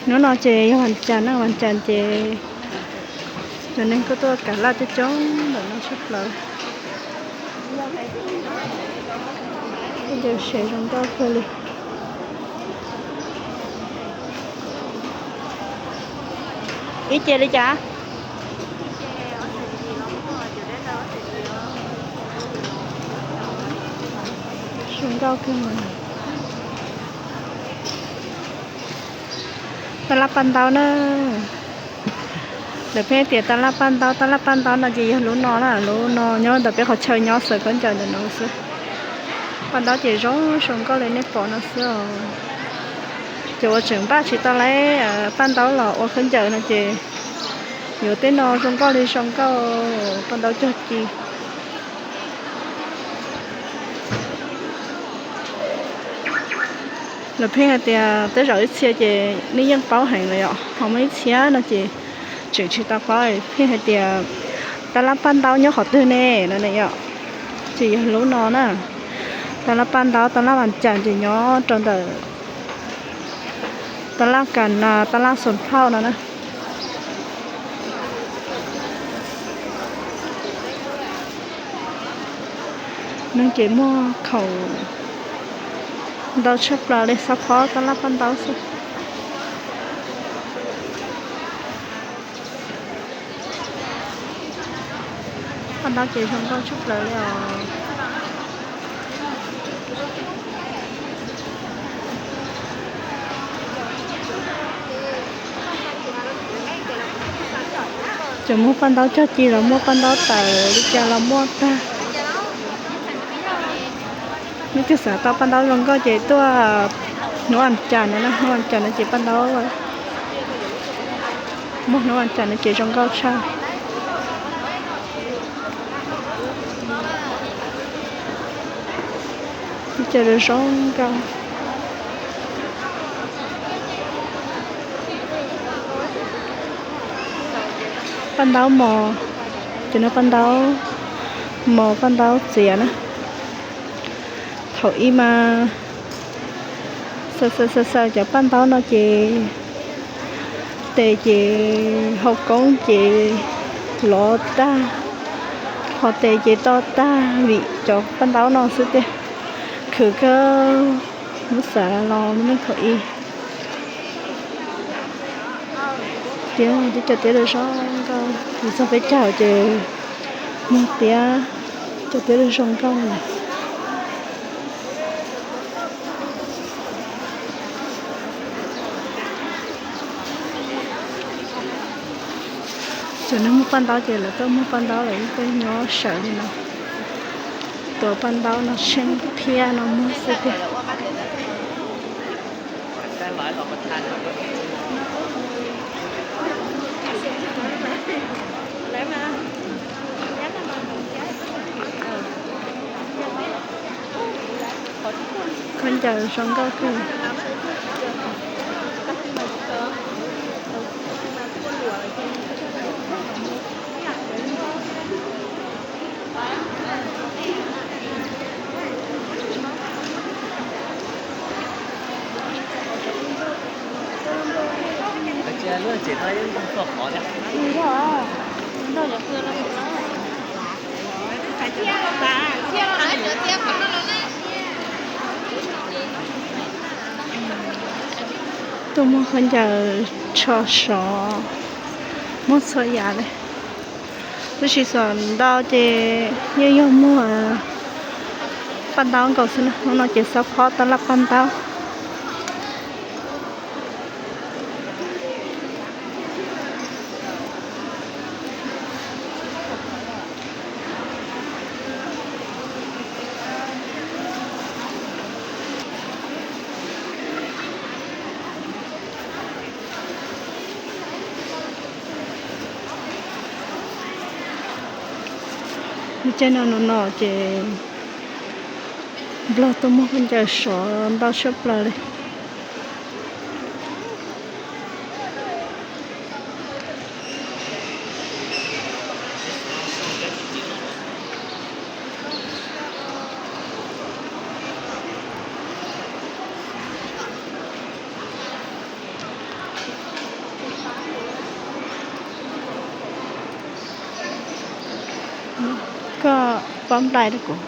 Hnub no ces yog vas cas na, vas cas ces cov neeg kuj tuaj kav laj coob coob ntawm no tshaj plaws. Tej caw sev zoo nkauj kawg li. Ib ce li cas? Zoo nkauj kawg. Tab laj paj ntaub na. Lawv pheej tias tab laj paj ntaub, tab laj paj ntaub no ces yog lub no na, lub no nyob ntawm peb qhov chaw nyob xaws khaub ncaws ntawm no xwb. Paj ntaub ces zoo zoo nkauj li nej pom no xwb os. Cov uas tseem npaj tsis tau lawv paj ntaub los ua khaub ncaws no ces yuav tej no zoo nkauj li zoo nkauj, paj ntaub cog ci. Lawv pheej hais tias tej zaum ib txhia ces nej yeej paub heev lawm yom, ho muaj ib txhia no ces tseem tsis tau paub, pheej hais tias tab laj paj ntaub nyob qhov twg ne no ne yom. Ces yog lub no na, tab laj paj ntaub, tab laj vas cas ces nyob rau ntawm tab laj kas nas, tab laj xoom phauj no na. Neeg ces muag khoom ntau tshaj plaws li, xab phob tab laj paj ntaub xwb. Paj ntaub ces zoo nkauj tshaj plaws li os. Cov muag paj ntaub cog ci los muaj, paj ntaub tawm li cas los muaj tag. Leej twg xav tau paj ntaub zoo nkauj ces tuaj hnub vas cas no na, hnub vas cas no ces paj ntaub, muaj hnub vas cas no ces zoo nkauj tshaj. Ces zoo zoo nkauj. Paj ntaub mos, ces no paj ntaub mos, paj ntaub txias na. Thaum ub mas xaws xaws xaws xaws cov paj ntaub no ces tes ces hau koob ces lov tag, ho tes ces to tag vim cov paj ntaub no xwb tiag. Khwv kawg, muab xav los muaj neeg thaum ub. Tiab, tib co tiab zoo zoo nkauj, yus txog peb caug ces muag tiab, co tiab zoo zoo nkauj. Cov neeg muag paj ntaub ces lawv tuaj muag paj ntaub lawm, ib tug nyob sawv li no. Tuav paj ntaub no tsheej phiab no muag xwb tiag. Khaub ncaws zoo nkauj kawg. Tuaj muag khaub ncaws, tsho sov, muag txhua yam li. Tab sis xam ntau ces yeej yog muag paj ntaub nkaus xwb na. Hnub no ces xab phob tab laj paj ntaub. Lub caij no no no ces Nplog tuaj muag khaub ncaws sov ntau tshaj plaws li. Pob nplaig rau kuv.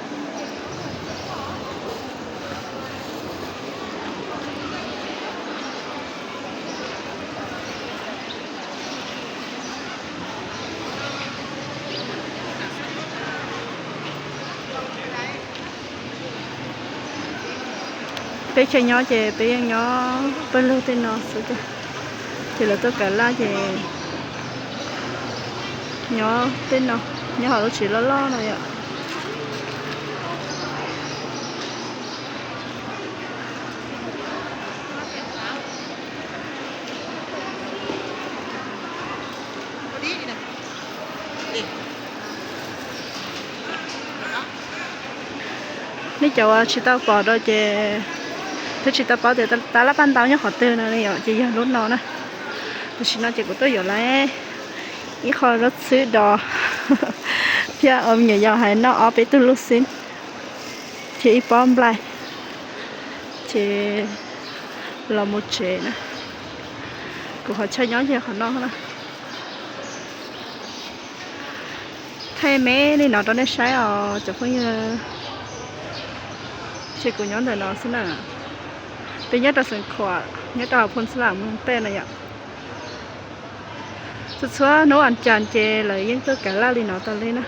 Peb chaw nyob ces peb yeej nyob pawg lug tej no xwb, ces lawv tuaj kav laj ces nyob tej no, nyob hauv lub tsev loj loj no yom. Nej cov uas tsis tau pom rau ces twb tsis tau paub tias tab laj paj ntau nyob qhov twg no yom, ces yog lub no na. Tam sim no ces kuv tuaj yuav lawm ib qho zaub txhwb dos thiab me nyuam yaus hais noj ob peb tug lub xib thiab ib pob nplaig, ces los mus tsev na. Kuv qhov chaw nyob ces qhov no na. Thaij me li no rau nej saib os cov phooj ywg. Ces kuv nyob ntawm no xwb na. Peb nyob rau Xeev Khuam, nyob rau Phoo Xab Lam Moos Tej no yom. Txhua txhua hnub as cas ces lawv yeej tuaj kav laj li no tas li na.